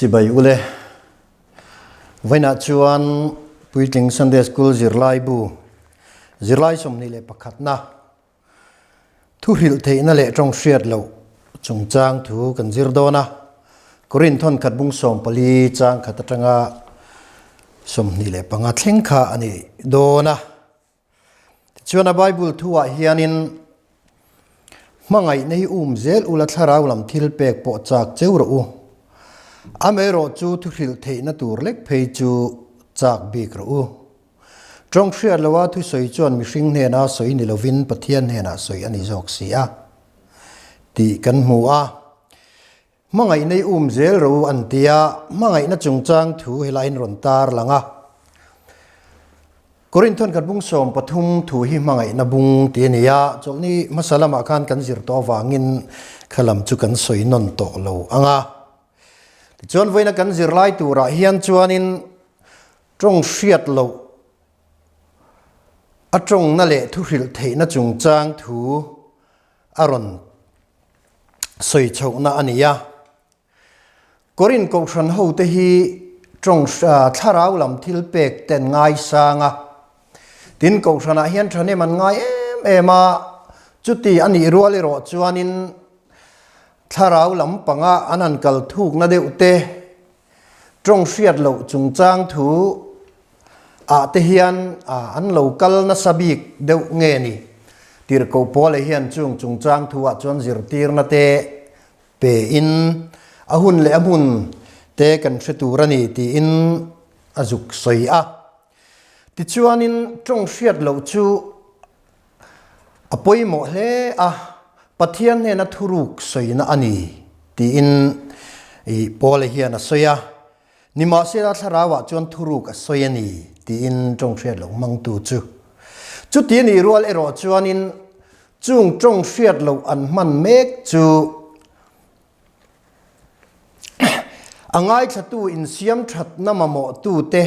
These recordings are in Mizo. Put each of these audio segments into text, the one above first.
Chibai ule. Vawiinah chuan Puitling Sunday School zirlai bu zirlai 21na thu hrilh theihna leh tawng hriat loh chungchang thu kan zir dawn a. Korinth thawnkhat bung 14 chang khat atanga 25 thleng kha a ni dawn a. Tichuan a Bible thuah hianin hmangaihna hi um zel ula thlarau lam thil pek pawh chak cheu rawh u. Amaherawh chu thu hrilh theihna tur lek phei chu chak bik rawh u. Tawng hriat loha thusawi chuan mihring hnena sawi ni lovin Pathian hnenah sawi a ni zawk si a tih kan hmu a. Hmangaihna i um zel ro an ti a, hmangaihna chungchang thu helaiin rawn tar lang a. Korinthon kan bung 13 thu hi hmangaihna bung ti a ni a, chawlhni hmasa lamah khan kan zir tawh avangin kha lam chu kan sawi nawn tawh lo ang a. Tichuan vawiina kan zir lai turah hian chuanin tawng hriat loh a tawngna leh thu hrilh theihna chungchang thu a rawn sawi chhohna a ni a. Korinth kohhran hote hi tawng thlarau lam thil pek te an ngaisang a, tin kohhranah hian thahnem an ngai em em a, chuti a nih rual erawh chuanin thlarau lam panga an han kal thukna deuh te, tawng hriat loh chungchang thu ah te hian an lo kal nasa bik deuh nge ni? Tirhkoh Paula hian chung chungchang thu ah chuan zirtirna te pe in a hun leh a hmun te kan hre tur a ni tiin a zuk sawi a. Tichuanin tawng hriat loh chu a pawimawh hle a, Pathian hnena thuruk sawina a ni tiin Paula hian a sawi a. Nimahsela thlarauah chuan thuruk a sawi a ni tiin tawng hriat loh hmangtu chu. Chuti a nih rual erawh chuanin chung tawng hriat loh an hman mek chu a ngaithlatu insiam thatna mamawhtute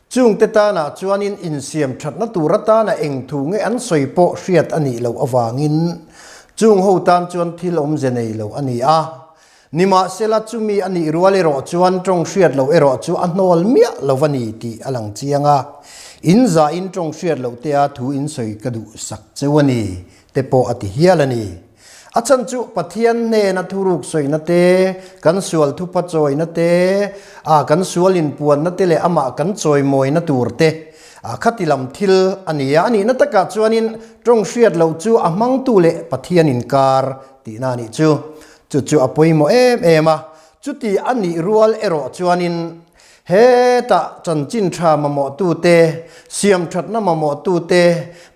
chungte tanah chuanin insiam thatna tur atana eng thu nge an sawi pawh hriat a nih loh avangin chung ho tan chuan thil awmze nei lo a ni a. Nimahsela chumi a nih rual erawh chuan tawng hriat loh erawh chu a hnawl miah lo a ni tih a lang chiang a. In zahin tawng hriat loh tea thu in sawi ka duh sak cheu a ni te pawh a ti hial a ni. A chhan chu Pathian hnena thuruk sawina te, kan sual thupa chawina te, a kan sual inpuanna te leh amah kan chawimawina tur te a khati lam thil a ni a. A nihna takah chuanin tawng hriat loh chu a hmangtu leh Pathian inkar tihna a nih chu. Chu chu a pawimawh em em a, chuti a nih rual erawh chuanin hetah chanchin tha mamawhtute, siamthatna mamawhtute,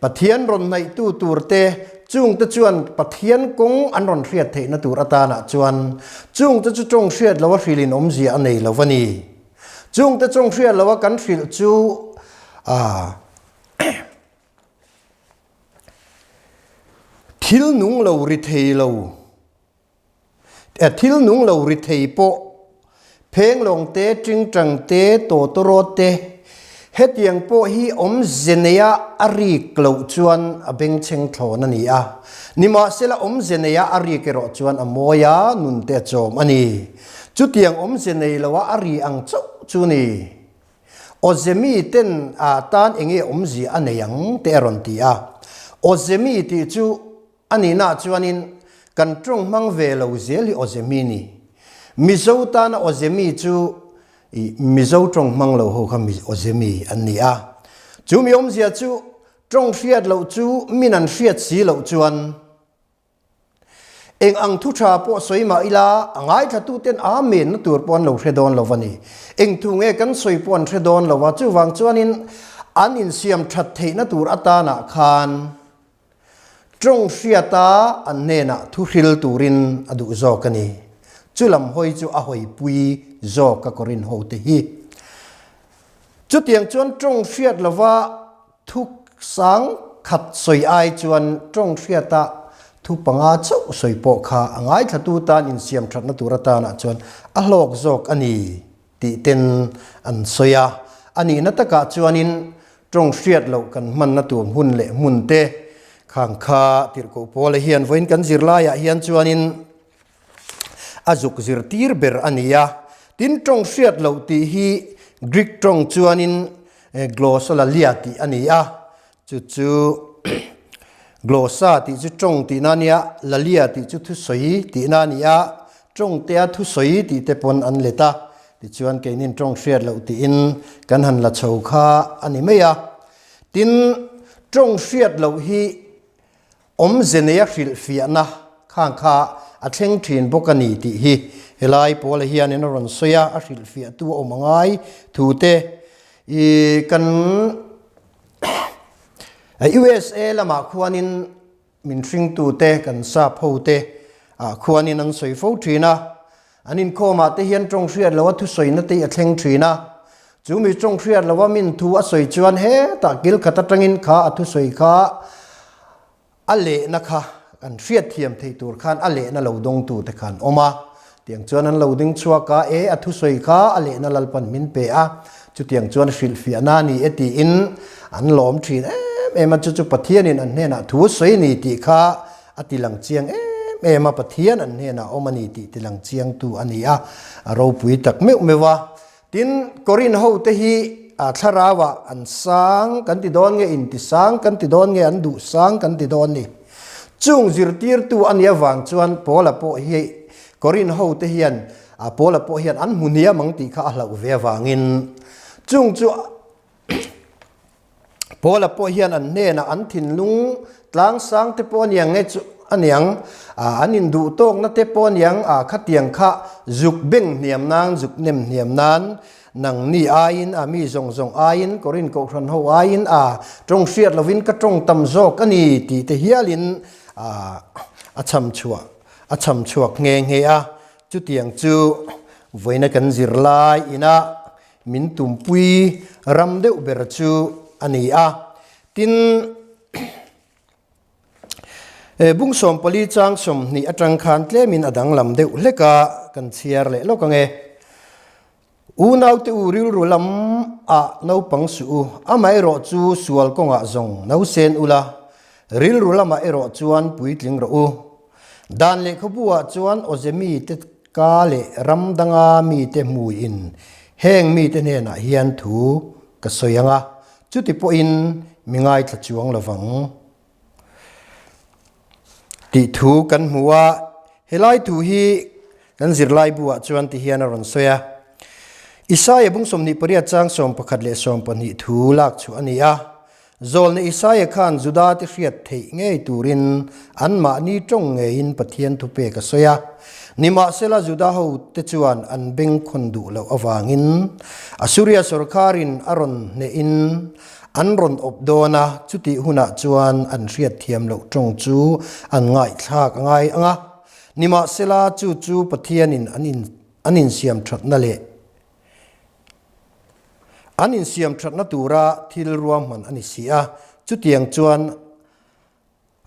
Pathian rawn hnaihtu turte, chungte chuan Pathian kawng an rawn hriat theihna tur atanah chuan chungte chu tawng hriat loha hrilhin awmzia a nei lo a ni. Chungte tawng hriat loha kan hrilh chu a. Thil nung lo ri thei lo, thil nung lo ri thei pawh phenglawng te, tingtang te, tawtawrawt te, hetiang pawh hi awmze neia a rik loh chuan a bengchheng thlawn a ni a. Nimahsela awmze neia a rik erawh chuan a mawi a, nun te a chawm a ni. Chutiang awmze nei loa a ri ang chauh chu ni. Awzemi ten a tan enge awmzia a nei ang te a rawn ti a. Awzemi tih chu a nihna ah chuanin kan tawng hmang ve lo zel hi Awzemi ni. Mizo tana Awzemi chu i Mizo tawng hmang lo ho kha Awzemi an ni a. Chu mi awmzia chu tawng hriat loh chu min an hriat si loh chuan Eng ang thu tha pawh sawi mah ila, a ngaithlatuten Amen na tur pawh an lo hre dawn lo a ni. Eng thu nge kan sawi pawh an hre dawn lo a, chuvang chuanin an insiam that theihna tur atanah khan tawng hriata an hnenah thu hril turin a duh zawk a ni. Chu lam hawi chu a hawipui zawk a Korin hote hi. Chutiang chuan tawng hriat lova Thu sang khat sawi ai chuan tawng hriata thu panga chauh sawi pawh kha a ngaithlatu tan insiam thatna tur atanah chuan a hlawk zawk a ni tih ten an sawi a. A nihna takah chuanin tawng hriat loh kan hmanna tur hmun leh hmun te khang kha tirhkoh Paula hian vawiin kan zirlaiah hian chuanin a zuk zirtir ber a ni a. Tin tawng hriat loh tih hi Greek tawng chuanin glossolalia tih a ni a, chu chu glossa tih chu tawng tihna a nia, lalia tih chu thusawi tihna a ni a, tawngtea thusawi tih te pawn an let a, tichuan keinin tawng hriat loh tiin kan han la chho kha a ni mai a. Tin, tawng hriat loh hi Awmze neia hrilhfiahna khang kha a thleng thin bawk a ni tih hi helai Paula hianin a rawn sawi a, a hrilhfiahtu a awm a ngai thu te i kan USA lamah khuanin min hringtute kan sap hote ah khuanin an sawi fo thin a, An inkhawmah te hian tawng hriat loha thusawina te hi a thleng thin a, chu mi tawng hriat loha min thu a sawi chuan hetah kil khat atangin kha a thusawi kha a lehna kha an hriat thiam theih tur khan a lehna lo dawngtu te kha an awm a, tiang chuan an lo ding chhuak a, e a thusawi kha a lehna Lalpan min pe a, chutiang chuan hrilhfiahna a ni e tiin an lawm thin em em a, chu chu Pathianin an hnenah thu sawi ni tih kha A ti lang chiang em em a, Pathian an hnenah awm a ni tih ti lang chiangtu a ni a, a ropui tak meuh meuh a. Tin, Korin hote hi a thlarauah an sang kan ti dawn nge, inti sang kan ti dawn nge, an duh sang kan ti dawn ni. Chung zirtirtu a nih avang chuan Paula pawh hi Korin hote hian Paula pawh hian an hmu hniam ang tih kha a hlauh ve avangin chung chu Paula pawh hian an hnenah an thinlung tlangsang te pawh aniang nge chu aniang, an induh tawkna te pawh aniang, khatiang kha zuk beng hniam nan, zuk nem hniam nan, nangni aiin, a mi zawng zawng aiin, Korin kohhran ho aiin, a tawng hriat lovin ka tawng tam zawk a ni tih te hialin a cham chhuah, a cham chhuak nghe nghe a. Chutiang chu vawiina kan zirlai inah Min tumpui ram deuh ber chu a ni a. Tin, bung 14 chang 20 atang khan tlemin a danglam deuh hlek a, kan chhiar leh lawk ang e. Unaute u rilru lam ah naupang suh u, amaherawh chu sual kawngah zawng nausen ula, rilru lamah erawh chuan puitling rawh u. Dan lehkhabu ah chuan awze mite Ka leh ram danga mite hmuiin heng mite hnenah hian thu ka sawi ang a, chuti pawhin mi ngaithla chuang lo vang tih thu kan hmu a. Helai thu hi kan zirlaibu ah chuan ti hian a rawn sawi a, Isaia bung 28 chang 11 leh 12 thu lak chhuah a ni a, Zawlna Isaia khan Judate hriat theih ngei turin anmahni tawng ngeiin Pathian thupek a sawi a. Nimahsela Juda hote chuan an bengkhawn duh loh avangin Assuria sawrkarin a rawn hnehin an rawn awp dawn a, chutih hunah chuan an hriat thiam loh tawng chu an ngaihthlak a ngai ang a. Nimahsela chu chu Pathianin an insiam thatna leh An insiam thatna tura thil ruahman a ni si a, chutiang chuan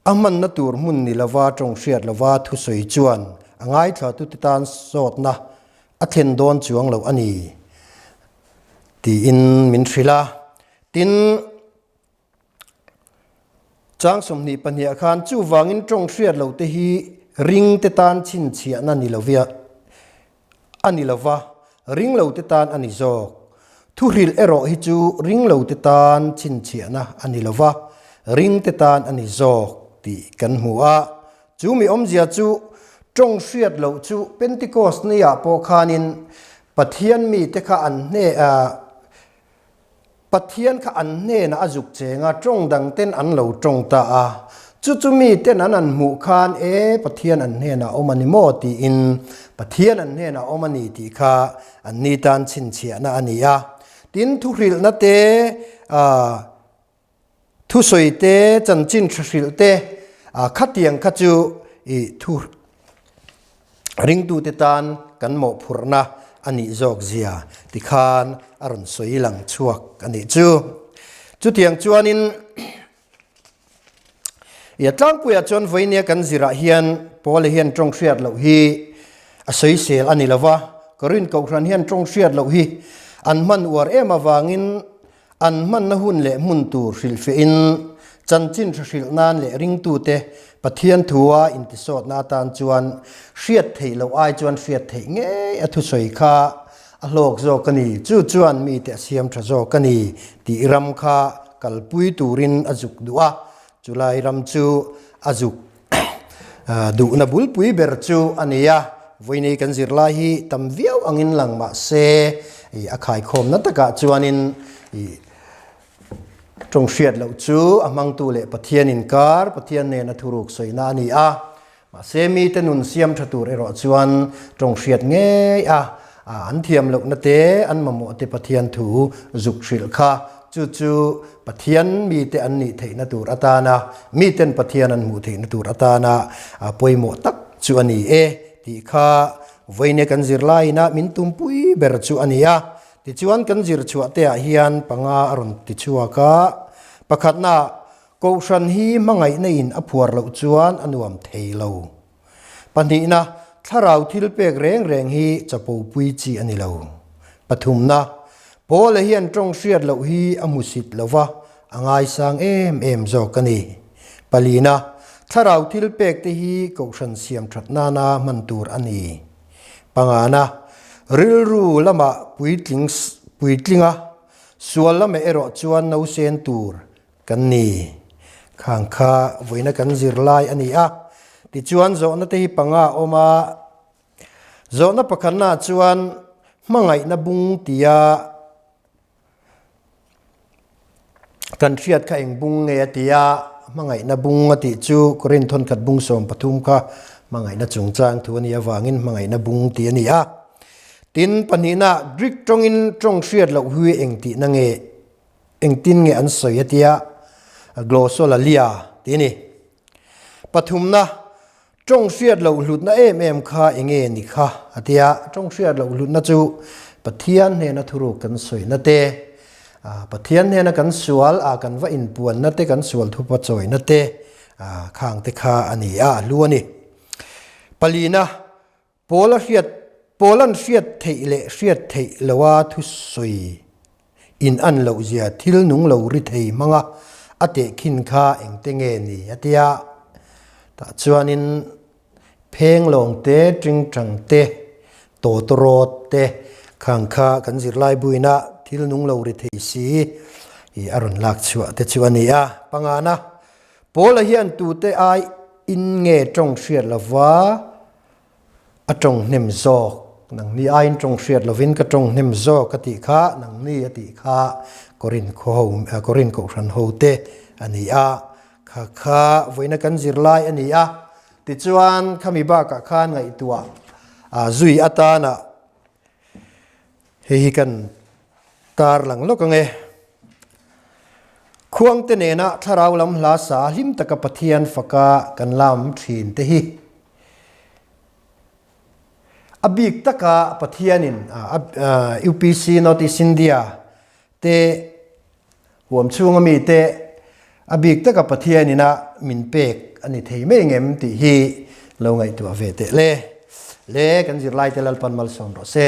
a hmanna tur hmun ni lova tawng hriat lova thusawi chuan a ngaithlatute tan sawtna a thlen dawn chuang lo a ni tiin min hrilh a. Tin, Chang 22 ah khan chuvangin tawng hriat loh te hi ring te tan chhinchhiahna ni lovia a ni lova, ring lo te tan a ni zawk. Thuhrilh erawh hi chu ring lo te tan chhinchhiahna a ni lova, ring te tan a ni zawk tih kan hmu a. Chu mi awmzia chu tawng hriat loh chu Pentecost ni ah pawh khanin Pathian mite kha an hne Pathian kha an hnenah a zuk cheng a, tawng dang ten an lo tawng ta a. Chu chu mi ten an an hmuh khan, E, Pathian an hnenah awm a ni maw? tiin Pathian an hnenah awm a ni tih kha an ni tan chhinchhiahna a ni a. Tin, thuhrilhna te, Thusawi te, chanchin tha hrilh te, khatiang kha chu i thu ringtute tan kan mawhphurhna a nih zawk zia tikhan a rawn sawi lang chhuak a nih chu. Chutiang chuanin i a tlangpuiah chuan vawinia kan zirah hian Paula hian tawng hriat loh hi a sawisel a ni lo va, Korin Kohhran hian tawng hriat loh hi an hman uar em avangin An hmanna hun leh hmun tur hrilhfiahin, chanchin hre hrilh nan leh ringtute Pathian thua intisawtna atan chuan hriat theih loh ai chuan hriat theih ngei a thusawi kha. a hlawk zawk a ni, chu chuan mite a siam tha zawk a ni tih ram kha kalpui turin a zuk duh a, chulai ram chu a zuk duhna bulpui ber chu a ni a. Vawiinei kan zirlai hi tam viau angin lang mah se a khaikhawmna takah chuanin tawng hriat loh chu a hmangtu leh Pathian inkar, Pathian nena thuruk sawina a ni a. Mahse mite nun siam tha tur erawh chuan tawng hriat ngei a, an thiam lohna te, an mamawh te Pathian thu zuk hrilh kha chu chu Pathian mite an nih theihna tur atana, miten Pathian an hmuh theihna tur atana pawimawh tak chu a ni e tih kha vawiin kan zirlaiin a min tumpui ber chu a ni a. Tichuan kan zir chhuah te ah hian panga a rawn ti chhuak a, pakhatna Kohhran hi hmangaihna in a phuar loh chuan a nuam thei lo. Pahnihna, thlarau thil pek reng reng hi chapo pui chi a ni lo. Pathumna, Paula hian tawng hriat loh hi a hmusit lo va, a ngaisang em em zawk a ni. Palina, thlarau thil pek te hi kohhran siam that nana hman tur a ni. Pangana, rilru lamah puitling puitlinga sual lamah erawh chuan nausen tur Kan ni. Khang kha vawiina kan zir lai a ni a. Tichuan zawhna te hi panga a awm a. Zawhna pakhatnaah chuan hmangaihna bung tia kan hriat kha eng bung nge a ti a. Hmangaihna bung a tih chu Korinth thawnkhat bung 13 kha hmangaihna chungchang thu a nih avangin hmangaihna bung tih a ni a. Tin, pahnihna Greek tawngin tawng hriat loh hi eng tihna nge? Engtin nge an sawi a tia Glossolalia tih a ni. Pathumna, tawng hriat loh hlutna em em kha enge ni kha a tia. Tawng hriat loh hlutna chu Pathian hnena thuruk kan sawina te, Pathian hnena kan sual a kan va inpuanna te, kan sual thupa chawina te khang te kha a ni a, a hlu a ni. Palina, Paul a hriat, Paul an hriat theih leh hriat theih loa thusawi in an loh zia thil nung lo ri thei hmanga a tehkhin kha engte nge ni a tia. Tah chuanin phenglawng te, tingtang te, tawtawrawt te khang kha kan zirlai buina thil nung lo ri thei si i a rawn lak chhuah te chu a ni a. Pangana, Paul-a hian tute ai in nge tawng hriat lova a tawng hnem zawk, nangni aiin tawng hriat lovin ka tawng hnem zawk a tih kha, nangni a tih kha Korin khaw ho, Korin kohhran ho te a ni a, kha kha vawiina kan zirlai a ni a, tichuan khami bakah khan ngaihtuah zui atana hei hi kan tar lang lawk ang e. Khuangte nena thlarau lam hla sa hlim taka Pathian faka kan lam thin te hi a bik taka Pathianin UPC North East India te huam chhunga mi te a bik taka Pathianina min pek a ni thei mai ngem tih hi lo ngaihtuah ve teh le. Le kan zirlai te Lalpan malsawm rawh se.